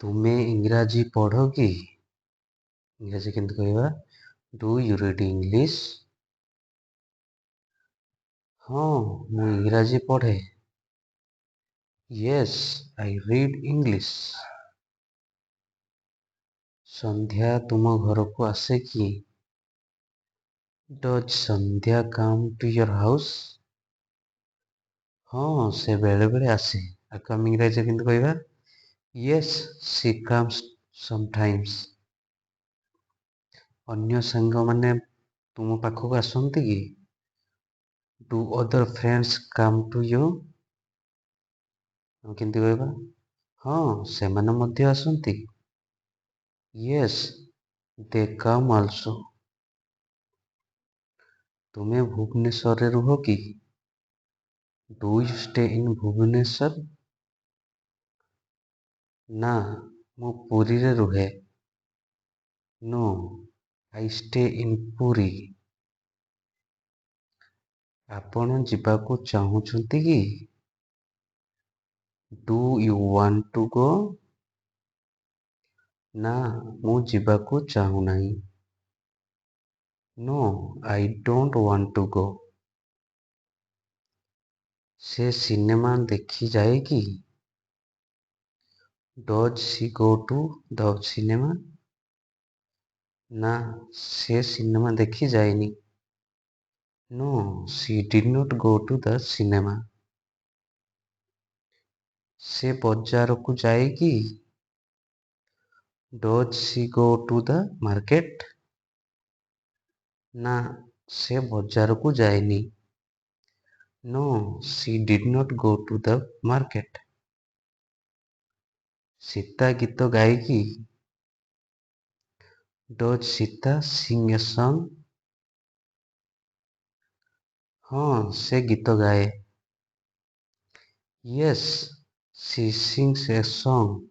ତୁମେ ଇଂରାଜୀ ପଢ଼ କି? ଇଂରାଜୀ କେମିତି କହିବା? Do you read English? ହଁ, ମୁଁ ଇଂରାଜୀ ପଢ଼େ। Yes, I read English. ସନ୍ଧ୍ୟା ତୁମ ଘରକୁ ଆସେ କି? Does Sandhya come to your house? ହଁ, ସେ ବେଳେବେଳେ ଆସେ। ଆକୁ ଆମେ ଇଂରାଜୀରେ କେମିତି କହିବା? Yes, she comes sometimes. ଅନ୍ୟ ସାଙ୍ଗମାନେ ତୁମ ପାଖକୁ ଆସନ୍ତି କି? Do other friends come to you? ଆମେ କେମିତି କହିବା? ହଁ, ସେମାନେ ମଧ୍ୟ ଆସନ୍ତି। Yes, they come also. ତୁମେ ଭୁବନେଶ୍ୱରରେ ରୁହ କି? Do you stay in Bhubaneswar? ନା, ମୁଁ ପୁରୀରେ ରୁହେ। No, I stay in Puri. ଆପଣ ଯିବାକୁ ଚାହୁଁଛନ୍ତି କି? Do you want to go? ନା, ମୁଁ ଯିବାକୁ ଚାହୁଁନାହିଁ। No, I don't want to go. ସେ ସିନେମା ଦେଖି ଯାଏ କି? Does she go to the cinema? ନା, ସେ ସିନେମା ଦେଖି ଯାଇନି। No, she did not go to the cinema. ସେ ବଜାରକୁ ଯାଏ କି? Does she go to the market? ନା, ସେ ବଜାରକୁ ଯାଇନି। No, she did not go to the market. Sita ଗୀତ ଗାଏ କି? Does Sita sing a song? ହଁ, ସେ ଗୀତ ଗାଏ। Yes, she sings a song.